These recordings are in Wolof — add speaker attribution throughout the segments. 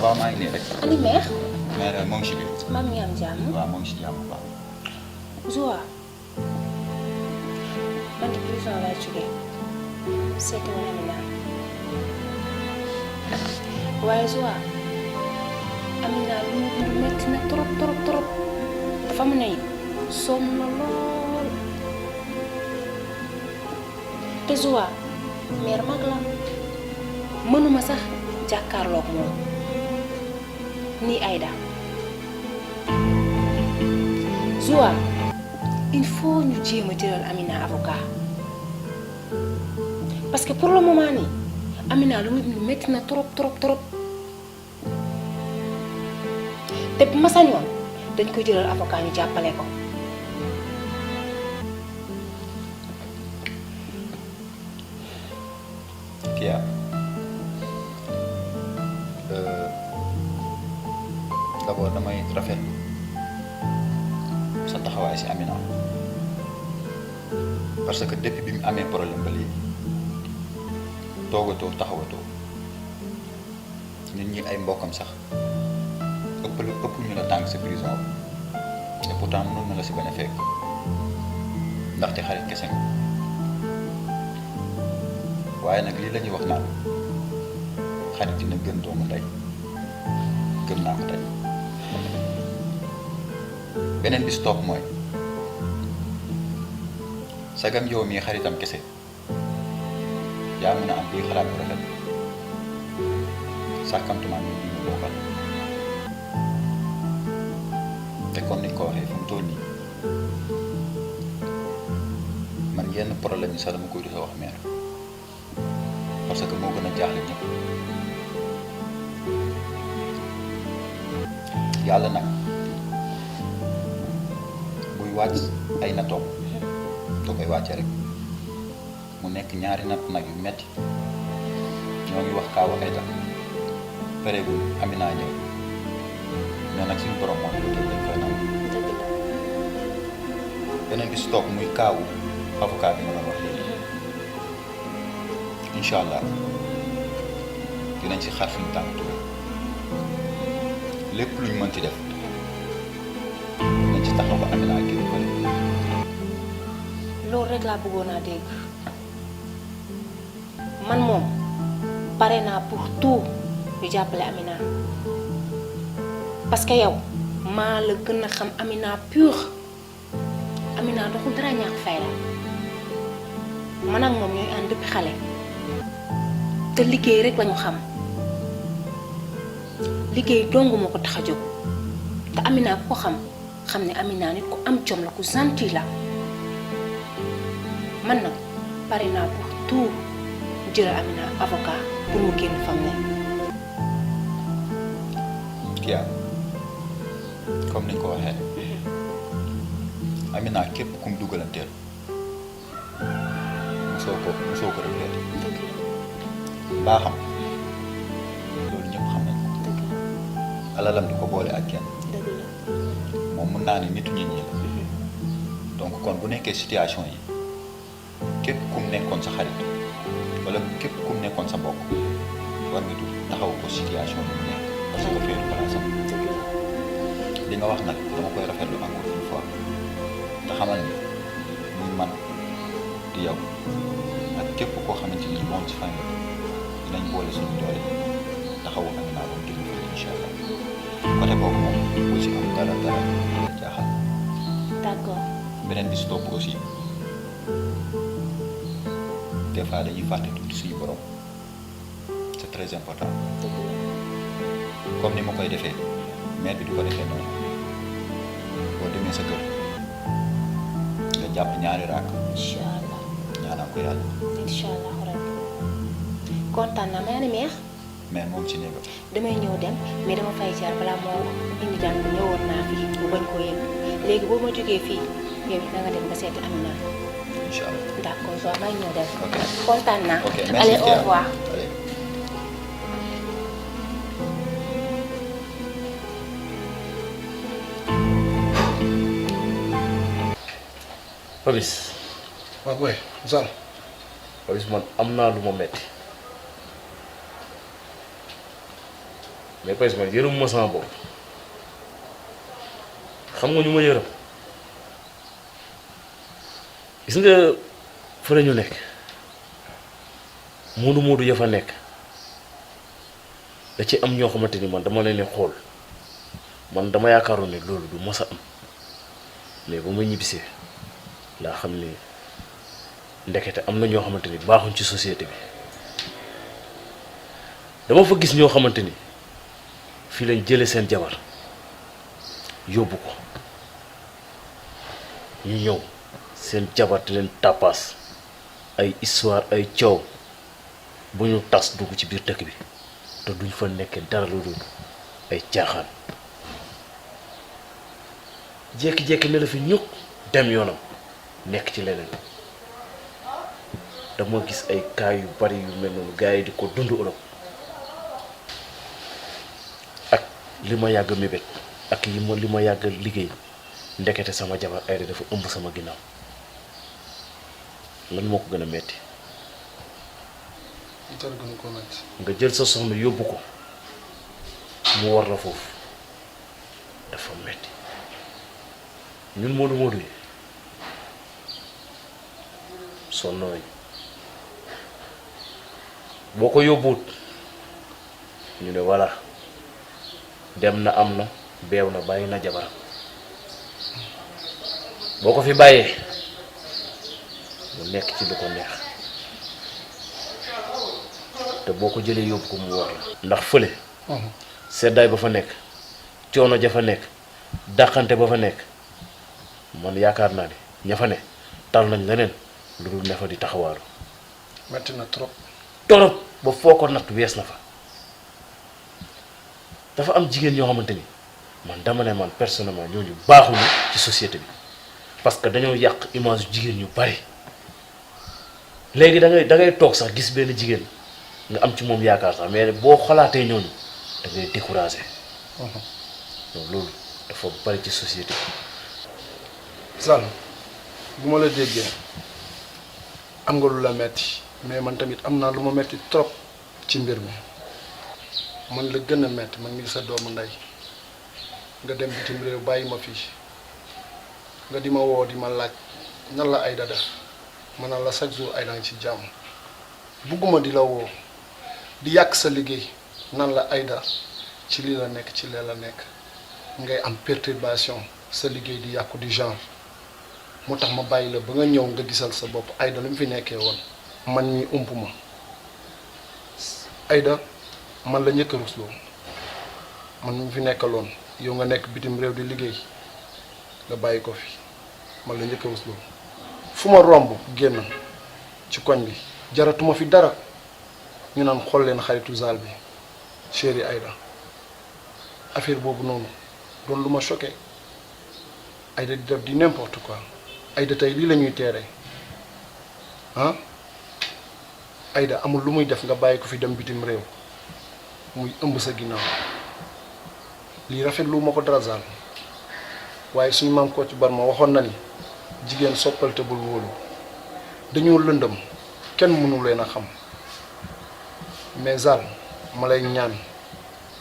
Speaker 1: waaw maa ngi nii rek.
Speaker 2: ani mère.
Speaker 1: mère moo ngi si biir.
Speaker 2: maa ngi am jàmm.
Speaker 1: waaw moo ngi si jàmm waaw.
Speaker 2: Zoa man de prison laa jógee seeti woon Amina waaye Zoa Amina lu metti na trop trop trop dafa mu ne sonn na lool te Zoa mère mag la mënuma sax jàkkaarloog moom nii Aïda Zoa il faut ñu jéem a jëlal Amina avocat parce que pour le moment nii Amina lu mu metti na trop trop trop te bu ma sañoon dañ koy jëlal avocat ñu jàppale ko.
Speaker 1: Kia d'abord damay rafet sa taxawaay si Amina parce que depuis bi mu amee problème ba léegi toogatoo taxawatoo nit ñi ay mbokkam sax ëpp ñu la tànk si prison bi te pourtant mënoon na la si bañ a fekk ndaxte xarit kese nga waaye nag lii la ñuy wax naan xarit dina gën doomu ndey gëm naa ko tey beneen bi si topp mooy sagam yow mii xaritam kese yaa mën a am bii xalaat bu rafet sàkkamtumaa mi ñu bokkal te comme niñ ko waxee fu mu toll nii man yenn problème yi sax dama koy rusa wax mère parce que moo gën a jaaxle ñëpp yàlla nag buy wàcc ay natoom da koy wàcce rek mu nekk ñaari natt nag yu metti ñoo ngi wax kaawa ay tax pareegul Amina ñëw mais nag suñu borom moo ñu dañ koy nangu beneen bi si topp muy kaawu avocat bi nga doon wax léegi incha allah dinañ si xar fi ñu tànk tuuti lépp luñ mën ci def dinañ ci taxaw ba Amina génn ko
Speaker 2: loolu rek laa bëggoon a dégg man moom pare naa pour tout ñu jàppale Amina parce que yow maa la gën a xam Amina pur Amina doxul dara ñàkk fay la man ak moom ñooy ànd depuis xale te liggéey rek lañu xam liggéey dong moo ko tax a jóg te Amina ku ko xam ne Amina nit ku am jom la ku gentil la man nag pare naa pour tout jëlal Amina avocat pour mu génn fam ne
Speaker 1: Kia comme niñ ko waxee Amina képp kum dugalanteel mosoo ko regretté baaxam loolu ñëpp xam nañ ko alalam di ko boole ak kenn moom mën naa ne nitu nit ñi la donc kon bu nekkee situation yi képp kum nekkoon sa xarit wala képp kum nekkoon sa mbokk war nga dugg taxaw ko situation yi mu nekk parce que feeru palaasam li nga wax nag dama koy rafetlu encore une fois te xamal ni muy man di yow ak képp koo xamante ni moom ci famille dinañ boole suñu doole taxawu Amina ba mu déglu fii incha allah côté boobu moom aussi am dara la jaaxal.
Speaker 2: d'accord.
Speaker 1: beneen bi si topp aussi des fois dañuy fàtte tuuti suñu borom c'est très important comme ni ma koy defee mère bi du ko defee noonu boo demee sa kër nga jàpp ñaari raak.
Speaker 2: incha allah
Speaker 1: ñaanal ko yàlla.
Speaker 2: incha allah rabbi kontaan naa maa ni meex.
Speaker 1: mais moom ci néegam.
Speaker 2: damay ñëw dem mais dama fay jaar balaa moo indi jàng ñëwoon naa fii bu bañ ko yëg léegi boo ma jógee fii yow da nga dem nga seeti Amina.
Speaker 1: incha allah
Speaker 2: d'accord so may ñëw dem.
Speaker 1: ok
Speaker 2: kontaan naa.
Speaker 1: ok merci
Speaker 2: allez au revoir.
Speaker 1: allez.
Speaker 3: Papis.
Speaker 4: waaw booy Zal.
Speaker 3: Papis man am naa lu ma metti mais Papis man yërëm ma sama bopp xam nga ñu ma yërëm gis nga fa la ñu nekk moodu ya fa nekk da ci am ñoo xamante ni man dama leen di xool man dama yaakaaroon ne loolu du mos a am mais ba ma ñibbisee laa xam ni ndekete am na ñoo xamante ni baaxuñ ci société bi dama fa gis ñoo xamante ni fii lañ jële seen jabar yóbbu ko ñu ñëw seen jabar di leen tàppaas ay histoire ay coow bu ñu tas dugg ci biir dëkk bi te duñ fa nekkee dara lu dul ay caaxaan jékki-jékki ne la fi ñukk dem yoonam nekk ci leneen dama gis ay cas yu bari yu mel noonu gars yi di ko dund Europe ak li ma yàgg mébét ak li ma yàgg liggéey ndekete sama jabar Aïda dafa ëmb sama ginnaaw lan moo ko gën a metti nga jël sa soxna yóbbu ko mu war la foofu dafa metti ñun moodu yi sonn nañ boo ko yóbbuwut ñu ne voilà dem na am na beew na bàyyi na jabaram boo ko fi bàyyee mu nekk ci lu ko neex te boo ko jëlee yóbbu ko mu war la ndax fële seddaay ba fa nekk coono ja fa nekk dàqante ba fa nekk man yaakaar naa ne ña fa ne tal nañ leneen lu dul ne fa di taxawaaru
Speaker 4: metti na trop
Speaker 3: torop ba foo ko natt wees na fa dafa am jigéen ñoo xamante ni man dama ne man personnellement ñooñu baaxuñu ci société bi parce que dañoo yàq image yu jigéen ñu bari léegi da ngay toog sax gis benn jigéen nga am ci moom yaakaar sax mais boo xalaatee ñooñu da ngay découragé donc loolu dafa bari ci société bi.
Speaker 4: Sall bu ma la déggee am nga lu la metti mais man tamit am naa lu ma metti trop ci mbir mi man la gën a metti man mii sa doomu ndey nga dem bitim réew bàyyi ma fii nga di ma woo di ma laaj nan la Aïda def ma naan la chaque jour Aïda ngi ci jàmm bugguma di la woo di yàq sa liggéey nan la Aïda ci lii la nekk ci lee la nekk ngay am perturbation sa liggéey di yàqu di genre moo tax ma bàyyi la ba nga ñëw nga gisal sa bopp Aïda lu mu fi nekkee woon man ñi ump ma Aïda man la njëkk a rusloo man mu fi nekkaloon yow nga nekk bitim réew di liggéey nga bàyyi ko fi man la njëkk a rusloo fu ma romb génn ci koñ bi jaratuma fi dara ñu naan xool leen xaritu Zal bi chéri Aïda affaire boobu noonu doon lu ma choqué Aïda di def di n'importe quoi Aïda tey lii la ñuy teere ah Aïda amul lu muy def nga bàyyi ko fi dem bitim réew muy ëmb sa ginnaaw lii rafetlu ma ko dara Zal waaye suñu maam Kocc Barma waxoon na ni jigéen soppal te bul wóolu dañoo lëndëm kenn mënu leen a xam mais Zal ma lay ñaan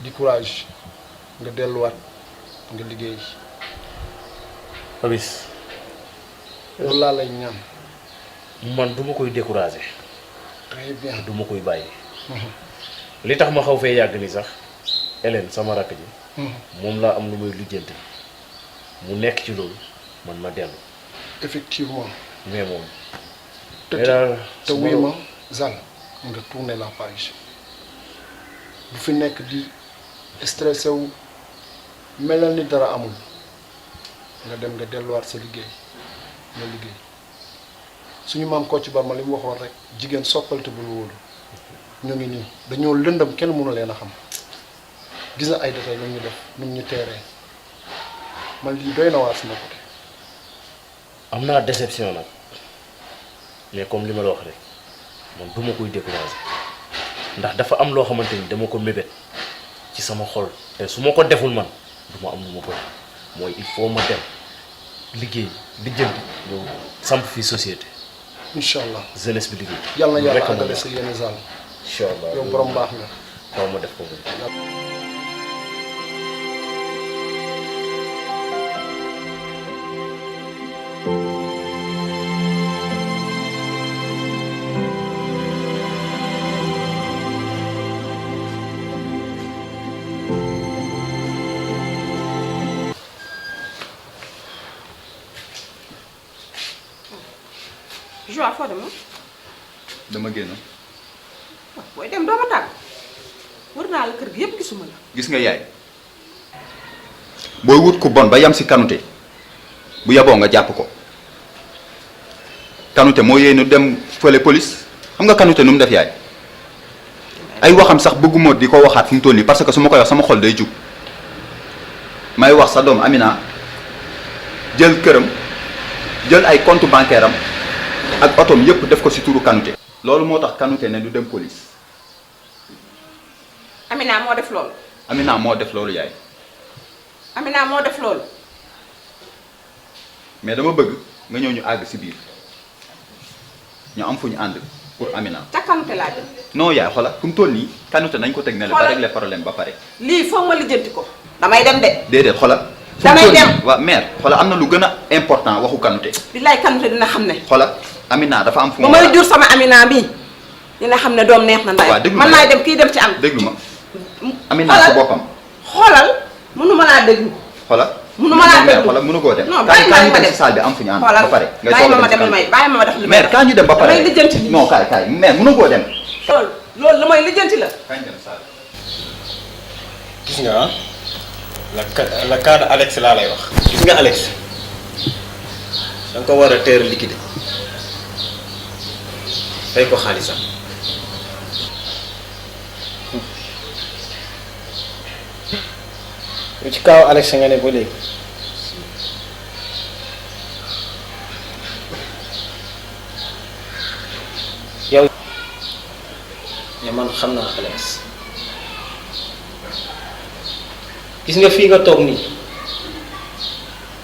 Speaker 4: di courage nga delluwaat nga liggéey
Speaker 3: Papis
Speaker 4: loolu laa lay ñaan.
Speaker 3: man duma koy décourager
Speaker 4: très bien
Speaker 3: duma koy bàyyi li tax ma xaw fee yàgg ni sax Hélène sama rakk ji moom laa am lu muy lijjanti mu nekk ci loolu man ma dellu
Speaker 4: effectivement
Speaker 3: mais moom
Speaker 4: te wuy ma Zal nga tourner la page bu fi nekk di stressé wu melal ni dara amul nga dem nga delluwaat sa liggéey nga liggéey suñu maam Kocc Barma li mu waxoon rek jigéen soppalte bul wóolu ñu ngi nii dañoo lëndam kenn mënu leen a xam gis na ay détails nu ñu def nu ñu teeree man lii doy na waar sama côté.
Speaker 3: am naa déception nag mais comme li ma la wax rek man du ma koy décourager ndax dafa am loo xamante ni dama ko mébét ci sama xol te su ma ko deful man du ma am lu ma bëgg mooy il faut ma dem liggéey di jënd yow samp fii société.
Speaker 4: incha allah
Speaker 3: jeunesse bi liggéey.
Speaker 4: yàlla na yàlla àggale sa yéene Zal.
Speaker 3: incha allah
Speaker 4: yow borom baax nga.
Speaker 3: xaw ma def ko.
Speaker 5: Joa foo demoon.
Speaker 1: dama génn.
Speaker 5: waaw booy dem doo ma tàgg wër naa la kër gi yëpp gisuma la.
Speaker 1: gis nga yaay booy wut ku bon ba yam si Kanouté bu yaboo nga jàpp ko Kanouté moo yéenu dem fële police xam nga Kanouté nu mu def yaay ay waxam sax bëgguma di ko waxaat fu mu toll nii parce que su ma koy wax sama xol day jug may wax sa doom Amina jël këram jël ay compte bancaire am ak otom yépp def ko si turu Kanouté loolu moo tax Kanouté ne du dem police.
Speaker 5: Amina moo def loolu.
Speaker 1: Amina moo def loolu yaay.
Speaker 5: Amina moo def loolu.
Speaker 1: mais dama bëgg nga ñëw ñu àgg si biir ñu am fu ñu ànd pour Amina.
Speaker 5: ca Kanouté laa jëm.
Speaker 1: non yaay xoolal fu mu toll nii Kanouté nañ ko teg ne la ba régler problème ba pare.
Speaker 5: lii foog ma lijjanti ko. damay dem de.
Speaker 1: déedéet xoolal.
Speaker 5: damay dem
Speaker 1: waaw mère xoolal am na lu gën a important waxu Kanouté.
Speaker 5: billaay Kanouté dina xam ne.
Speaker 1: xoolal Amina dafa am fu
Speaker 5: ba may jur sama Amina bii dina xam ne doom neex na ndayam.
Speaker 1: waaw déglu ma
Speaker 5: man maay dem kii dem ci am.
Speaker 1: déglu ma Amina si boppam.
Speaker 5: xoolal mënuma laa déglu.
Speaker 1: xoolal.
Speaker 5: mënuma laa déglu
Speaker 1: xoolal mënu koo dem.
Speaker 5: non bàyyi ma
Speaker 1: dem
Speaker 5: dem
Speaker 1: si salle bi am fu ñu ànd.
Speaker 5: xoolal
Speaker 1: ba pare ngay
Speaker 5: bàyyi
Speaker 1: soog
Speaker 5: ma
Speaker 1: a dem
Speaker 5: dem li may bàyyi ma def li may
Speaker 1: mère kaa ñu dem ba pare.
Speaker 5: damay lijjanti lii.
Speaker 1: non kaay mère mënu koo dem.
Speaker 5: loolu lu may lijjanti la.
Speaker 1: kañ dem salle.
Speaker 6: gis nga ah la cas de Alex laa lay wax. gis nga Alex da nga ko war a teel a liquider fay ko xaalisam. ci kaw Alex nga ne ba léegi. yow. ne man xam naa Alex. gis nga fii nga toog nii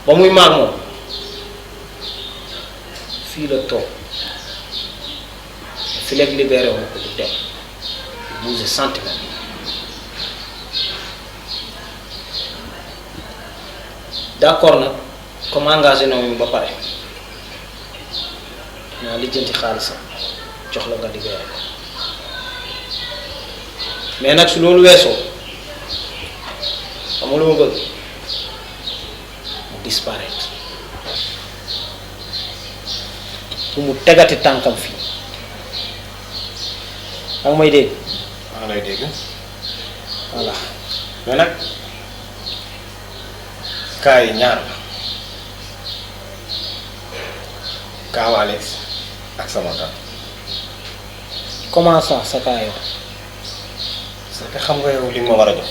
Speaker 6: ba muy maag moom fii la toog fi léegi libéré wu ko du dem bouger centimètre d'accord nag comme engagé na mu ba pare naa lijjanti xaalisam jox la nga libéré ko mais nag su loolu weesoo xam nga lu ma bëgg mu disparaître bu mu tegati tànkam fii ak may dégg. maa lay dégg. voilà mais nag cas yi ñaar la kaaw Alex ak sama cas. comment ça sa cas yow. parce que xam nga yow li nga ma war a jox.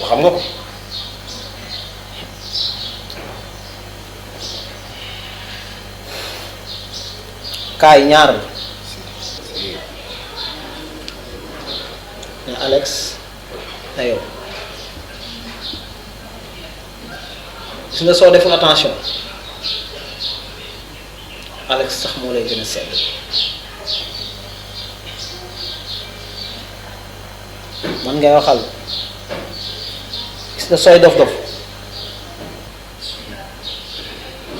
Speaker 6: xam nga ko kaay ñaar la ne Alex na yow gis nga soo deful attention Alex sax moo lay gën a sedd man ngay waxal gis nga sooy dof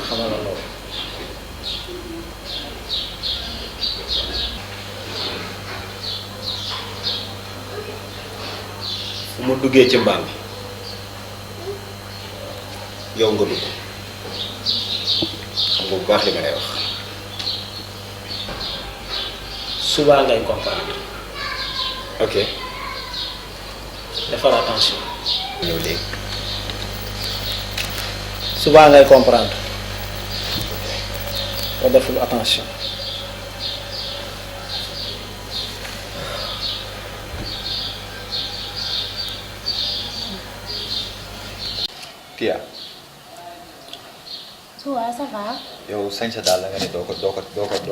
Speaker 6: xamal la loolu fu ma duggee ci mbaam yow nga dugg xam nga bu baax li ma lay wax suba ngay comprendre ok defal attention ñëw léegi suba ngay comprendre boo deful attention
Speaker 1: Kia
Speaker 2: Suwa ça va.
Speaker 1: yow sañ sa daal la nga ne doo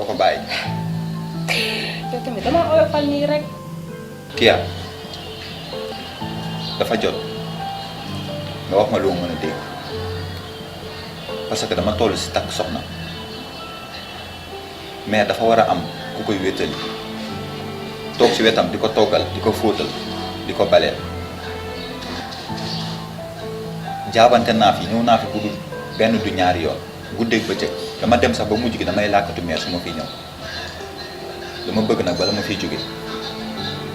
Speaker 1: ko bàyyi.
Speaker 2: yow tamit dama oyofal nii rek.
Speaker 1: Kia dafa jot nga wax ma lu ma mën a dégg parce que dama toll si takk soxna mais dafa war a am ku koy wéttali toog si wetam di ko toggal di ko fóotal di ko baleel jaabante naa fi ñëw naa fi bu dul benn du ñaari yoon guddeeg bëccëg dama dem sax ba mujj gi damay làkkatu meer su ma fi ñëw dama bëgg nag bala ma fiy jóge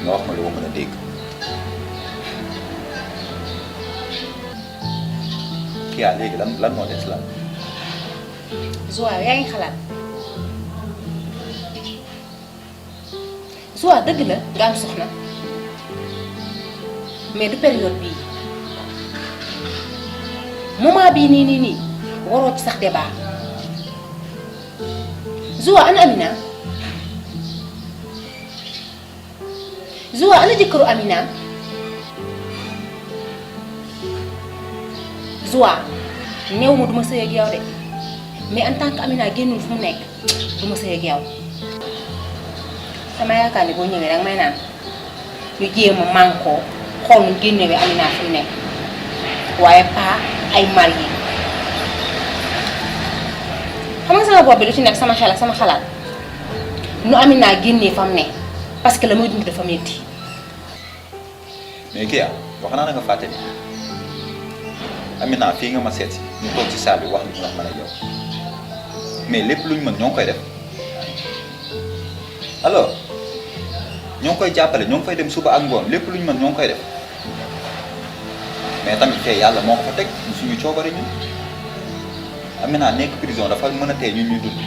Speaker 1: nga wax ma lu ma mën a dégg. Kia léegi lan moo des lan.
Speaker 2: Zoa yaa ngi xalaat Zoa dëgg la nga am soxna mais du période bii moment bii nii waroo ci sax débat Zoa ana Amina Zoa ana jëkkëru Amina Zoa néew ma duma sëy ak yow de mais en tant que Amina génnul fu mu nekk duma sëy ak yow sama yaakaar ni boo ñëwee rek may naan ñu jéem a mànkoo xool nu génnewee Amina fi mu nekk waaye pas ay marié xam nga sama bopp bi lu ci nekk sama xel ak sama xalaat nu Amina génnee fa mu ne parce que la muy dund dafa metti
Speaker 1: mais kii wax naa la nga fàtte ni Amina fii nga ma seet si ñu toog ci salle bi wax ni wax man ak yow mais lépp luñ mën ñoo ngi koy def alors ñoo ngi koy jàppale ñoo ngi fay dem suba ak ngoon lépp luñ mën ñoo ngi koy def mais tamit tey yàlla moo ko fa teg suñu coobare ñun Amina nekk prison dafa mën a tey ñun ñuy dund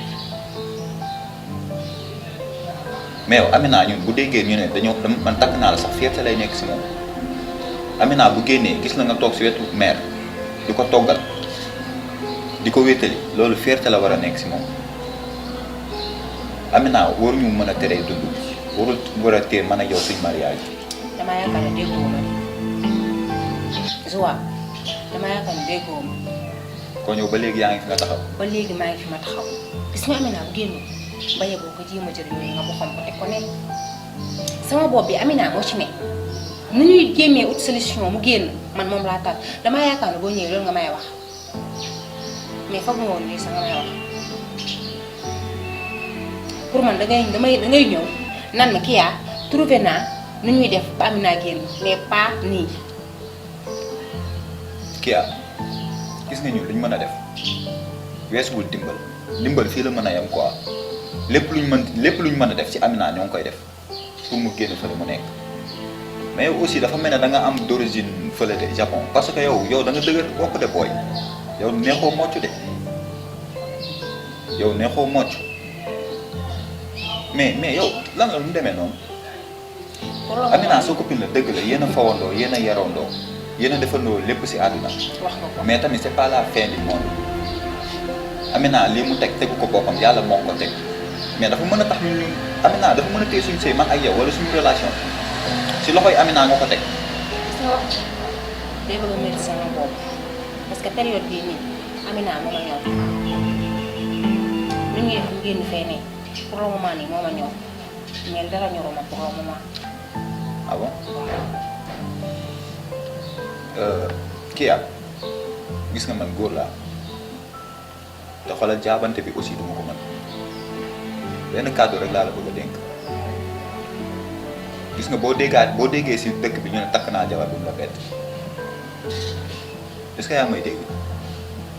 Speaker 1: mais yow Amina ñun bu déggee ñu ne dañoo man takk naa la sax fierté lay nekk si moom Amina bu génnee gis na nga toog si wetu mère di ko toggal di ko wéetali loolu fierté la war a nekk si moom Amina waruñu mën a teree dund warul war a tee mën a yow suñ mariage.
Speaker 2: damaa yaakaar ne déggoo ma Zoa damaa yaakaar ne déggoo ma
Speaker 1: kon yow ba léegi yaa ngi fi nga taxaw.
Speaker 2: ba léegi maa ngi fi ma taxaw gis nga Amina bu génn ba yeboo ko jéem a jël yooyu nga boxam ko teg ko ne sama bopp bi Amina moo ci ne nu ñuy jéemee ut solution mu génn man moom laa taal damaa yaakaar ne boo ñëwee loolu nga may wax mais foog nga woon lii sax nga may wax pour man dangay ñëw nan ma kii yaa trouvé naa nu ñuy def ba Amina génn mais pas nii.
Speaker 1: Kia gis nga ñu luñ mën a def weesuwul dimbal fii la mën a yem quoi lépp luñ mën a def ci Amina ñoo ngi koy def pour mu génn fële mu nekk mais yow aussi dafa mel ne da nga am d'origine fële de Japon parce que yow da nga dëgër bopp de booy yow neexoo mocc de yow neexoo mocc mais yow lan la lu mu demee noonu Amina sa copine la dëgg la yéen a fawandoo yéen a yarandoo yéen a defandoo lépp si àdduna
Speaker 2: wax nga ko
Speaker 1: mais tamit c'est pas la fin du monde Amina lii mu tegu ko boppam yàlla moo ko teg mais dafa mën a tax ñun Amina dafa mën a téye suñu sëy man ak yow wala suñu relation si loxoy Amina nga ko teg.
Speaker 2: gis nga wax day bëgg a métti sama bopp parce que période bii nii Amina moo ma ñëw lu ñuy def mu génn fee ne pour le moment nii moo ma ñëw mais dara ñoruma pour le moment.
Speaker 1: ah bon Kia gis nga man góor laa te xoolal jaabante bi aussi duma ko mën benn kàddu rek laa la bëgg a dénk gis nga boo déggee si dëkk bi ñu ne takk naa jabar bu mu la bett est-ce que yaa may dégg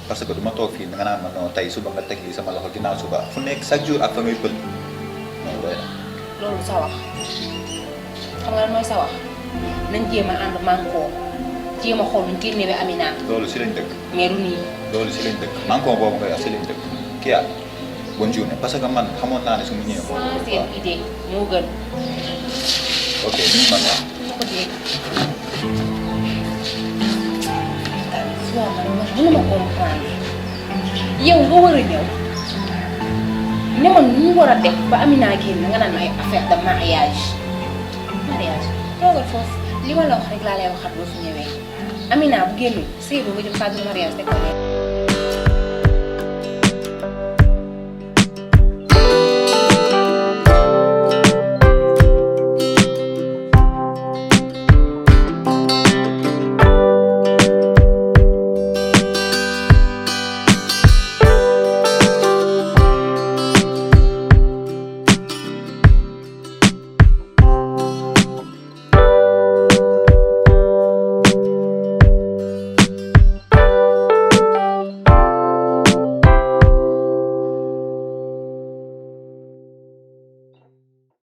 Speaker 1: parce que du ma toog fii nga naan ma non tey suba nga teg lii sama loxo ginnaaw suba fu nekk chaque jour ak fa ngay pël non doy na.
Speaker 2: loolu sa wax xam nga lan mooy sa wax nañ jéem a ànd mànkoo jéem a xool ñu génnewee Amina.
Speaker 1: loolu si lañ dëkk.
Speaker 2: mais du nii.
Speaker 1: loolu si lañ dëkk mànkoo boobu nga wax si lañ dëkk Kia bonne journée parce que man xamoon naa ne su ma ñëwee.
Speaker 2: seen idée moo gën.
Speaker 1: ok li ñu mën wax.
Speaker 2: ko dégg. waaw man mënuma comprendre yow nga war a ñëw ne man nu ñu war a def ba Amina génn nga naan ay affaire de mariage toogal foofu li ma la wax rek laa lay waxaat boo fi ñëwee Amina bu génn sëy boo nga jëm cadre mariage de ko